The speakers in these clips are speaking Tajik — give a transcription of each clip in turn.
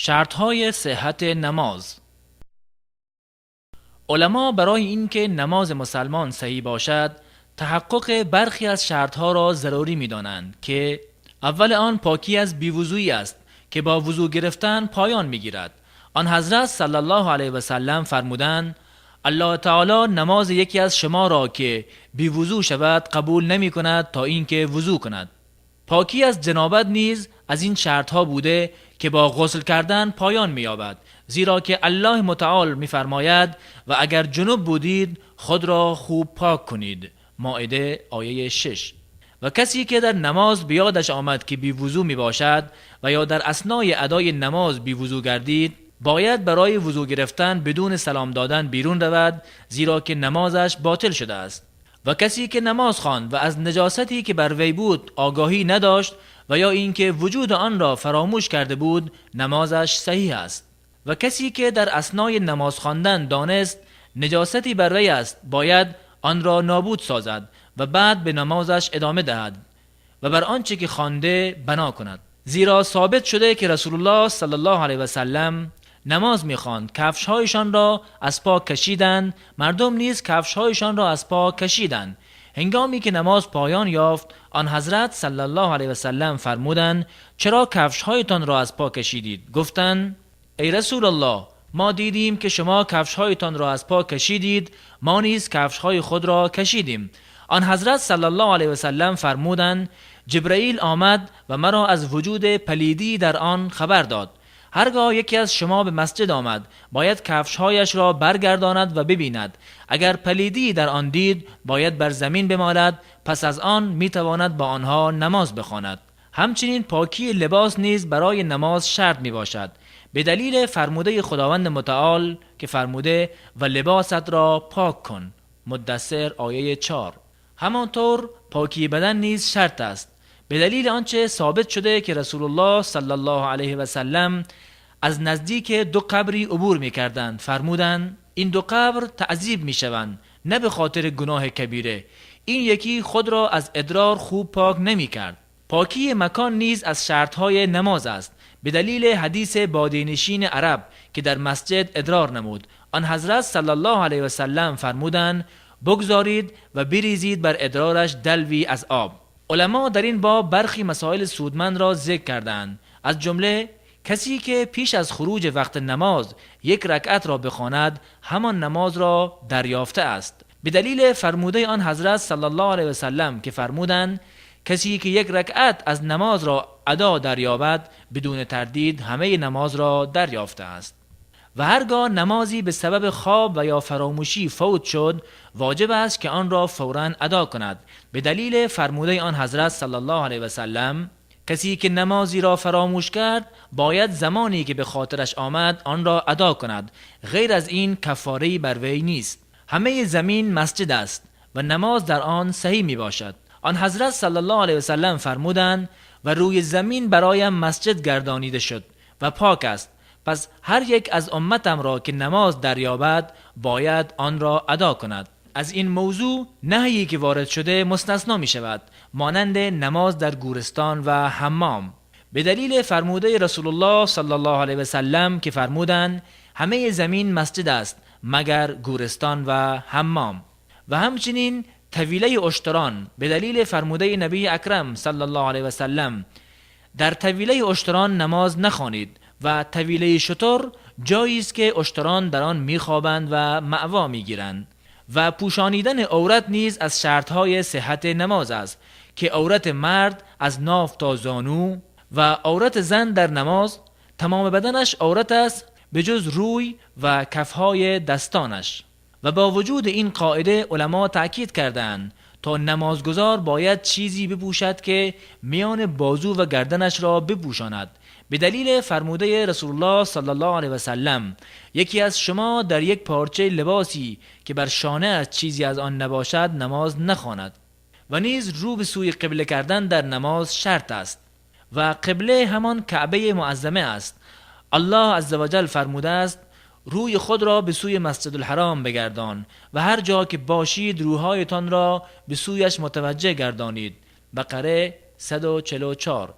Шартҳои сиҳҳати намоз. Уламо барои инки намози мусалмон саҳеҳ бошад, таҳаққуқи бархе аз шартҳоро зарурӣ медонанд, ки аввали он покӣ аз бевузӯӣ аст, ки бо вузӯ гирифтан поён мегирад. Он ҳазрат саллаллоҳу алайҳи васаллам фармуданд: Аллоҳ таъоло намози яке аз шуморо, ки бевузӯ шавад, қабул намекунад то инки вузӯ кунад. Покӣ аз ҷанобат низ аз ин шартҳо буда, ки бо ғусл кардан поён меёбад, зеро ки Аллоҳи мутаъол мефармояд: ва агар ҷунуб будед, худро хуб пок кунед. Моида, ояи 6. Ва касе ки дар намоз ба ёдаш омад, ки бевузӯ мебошад, ва ё дар аснои адои намоз бевузӯ гардид, бояд барои вузӯ гирифтан бидуни салом додан берун равад, зеро ки намозаш ботил шудааст. Ва касе ки намоз хонд ва аз наҷосате ки бар вай буд огоҳӣ надошт ва ё инки вуҷуди онро фаромӯш карда буд, намозаш саҳеҳ аст. Ва касе ки дар аснои намоз хондан донист наҷосате бар вай аст, бояд онро нобуд созад ва баъд ба намозаш идома диҳад ва бар он чи ки хонда бино кунад. Зеро собит шуда ки Расулуллоҳ саллаллоҳу алайҳи васаллам намоз мехонд, кафшҳояшонро аз по кашиданд, мардум низ кафшҳояшонро аз по кашиданд. Ҳангоме ки намоз поён ёфт, он ҳазрат саллаллоҳу алайҳи васаллам фармуданд: чаро кафшҳоятонро аз по кашидед? Гуфтанд: эй Расулуллоҳ, мо дидем ки шумо кафшҳоятонро аз по кашидед, мо низ кафшҳои худро кашидем. Он ҳазрат саллаллоҳу алайҳи васаллам фармуданд: Ҷабраил омад ва маро аз вуҷуди палидӣ дар он хабар дод. Ҳаргоҳ яке аз шумо ба масҷид омад, бояд кафшҳояшро баргардонад ва бибинад. Агар палидӣ дар он дид, бояд бар замин бимолад, пас аз он метавонад бо онҳо намоз бихонад. Ҳамчунин покии либос низ барои намоз шарт мебошад, ба далели фармудаи Худованди мутаъол, ки фармуда: ва либосатро пок кун. Муддассир, ояи 4. Ҳамонтавр покии бадан низ шарт аст, ба далели он чи собит шуда ки Расулуллоҳ саллаллоҳу алайҳи васаллам аз наздики ду қабре убур мекарданд, фармуданд: ин ду қабр таъзиб мешаванд, на ба хотири гуноҳи кабира. Ин яке худро аз идрор хуб пок намекард. Покии макон низ аз шартҳои намоз аст, ба далели ҳадиси бодиянишини араб, ки дар масҷид идрор намуд. Он ҳазрат саллаллоҳу алайҳи васаллам фармуданд: бигзоред ва бирезед бар идрораш далве аз об. Уламо дар ин боб бархе масоили судмандро зикр кардаанд, аз ҷумла касе ки пеш аз хуруҷи вақти намоз як ракъатро бихонад, ҳамон намозро дарёфта аст, ба далели фармудаи он ҳазрат саллаллоҳу алайҳи васаллам, ки фармуданд: касе ки як ракъат аз намозро адо дарёбад, бидуни тардид ҳамаи намозро дарёфта аст. Ва ҳаргоҳ намозе ба сабаби хоб ва ё фаромӯшӣ фавт шуд, воҷиб аст ки онро фавран адо кунад, ба далели фармудаи он ҳазрат саллаллоҳу алайҳи васаллам: касе ки намозеро фаромӯш кард, бояд замоне ки ба хотираш омад онро адо кунад, ғайр аз ин каффорае бар вай нест. Ҳамаи замин масҷид аст ва намоз дар он саҳеҳ мебошад. Он ҳазрат саллаллоҳу алайҳи васаллам фармуданд: ва рӯи замин бароям масҷид гардонида шуд ва пок аст, пас ҳар як аз умматамро ки намоз дарёбад, бояд онро адо кунад. Аз ин мавзӯъ наҳйе ки ворид шуда мустасно мешавад, монанди намоз дар гӯристон ва ҳаммом, ба далели фармудаи Расулуллоҳ саллаллоҳу алайҳи васаллам, ки фармуданд: ҳамаи замин масҷид аст, магар гӯристон ва ҳаммом. Ва ҳамчунин тавилаи уштурон, ба далели фармудаи набии акрам саллаллоҳу алайҳи васаллам: дар тавилаи уштурон намоз нахонед. Ва тавилаи шутур ҷойест ки уштурон дар он мехобанд ва маъво мегиранд. Ва пӯшонидани аврат низ аз шартҳои сиҳҳати намоз аст, ки аврати мард аз ноф то зону ва аврати зан дар намоз тамоми баданаш аврат аст, ба ҷуз рӯй ва кафҳои дастонаш. Ва бо вуҷуди ин қоида уламо таъкид кардаанд, то намозгузор бояд чизе бипӯшад, ки миёни бозу ва гарданашро бипӯшонад, ба далели фармудаи Расулуллоҳ саллаллоҳу алайҳи васаллам: яке аз шумо дар як порча либосе ки бар шона аст чизе аз он набошад, намоз нахонад. Ва низ рӯ ба сӯи қибла кардан дар намоз шарт аст ва қибла ҳамон Каъбаи муаззама аст. Аллоҳ азза ва ҷал фармудааст: рӯи худро ба сӯи Масҷидулҳаром бигардон ва ҳар ҷо ки бошед, рӯҳоятонро ба сӯяш мутаваҷҷеҳ гардонед. Бақара, 144.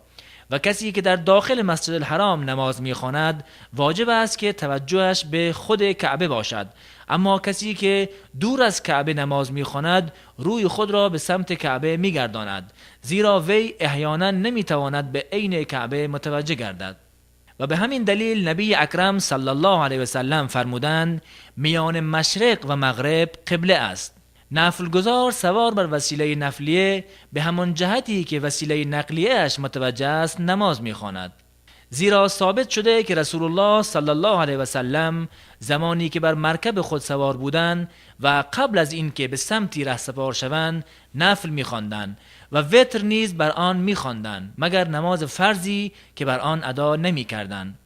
و کسی که در داخل مسجد الحرام نماز میخواند واجب است که توجهش به خود کعبه باشد، اما کسی که دور از کعبه نماز میخواند روی خود را به سمت کعبه میگرداند، زیرا وی احیانا نمیتواند به عین کعبه متوجه گردد. و به همین دلیل نبی اکرم صلی الله علیه و سلم فرمودند میان مشرق و مغرب قبله است. نفلگزار سوار بر وسیله نفلیه به همان جهتی که وسیله نقلیه اش متوجه است نماز میخواند، زیرا ثابت شده که رسول الله صلی الله علیه و سلم زمانی که بر مرکب خود سوار بودند و قبل از اینکه به سمتی رهسپار شوند نفل میخواندند و وتر نیز بر آن میخواندند، مگر نماز فرضی که بر آن ادا نمیکردند.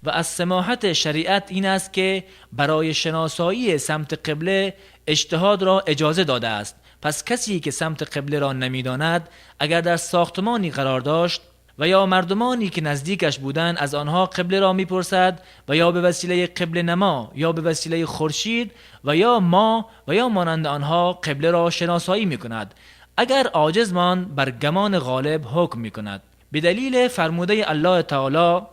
و از سماحت شریعت این است که برای شناسایی سمت قبله اجتهاد را اجازه داده است. پس کسی که سمت قبله را نمیداند اگر در ساختمانی قرار داشت و یا مردمانی که نزدیکش بودند از آنها قبله را میپرسد و یا به وسیله قبله نما یا به وسیله خورشید و یا ما و یا مانند آنها قبله را شناسایی میکند، اگر عاجز ماند بر گمان غالب حکم میکند. به دلیل فرموده الله تعالی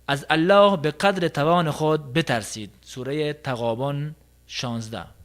از الله به قدر توان خود بترسید، سوره تغابن 16.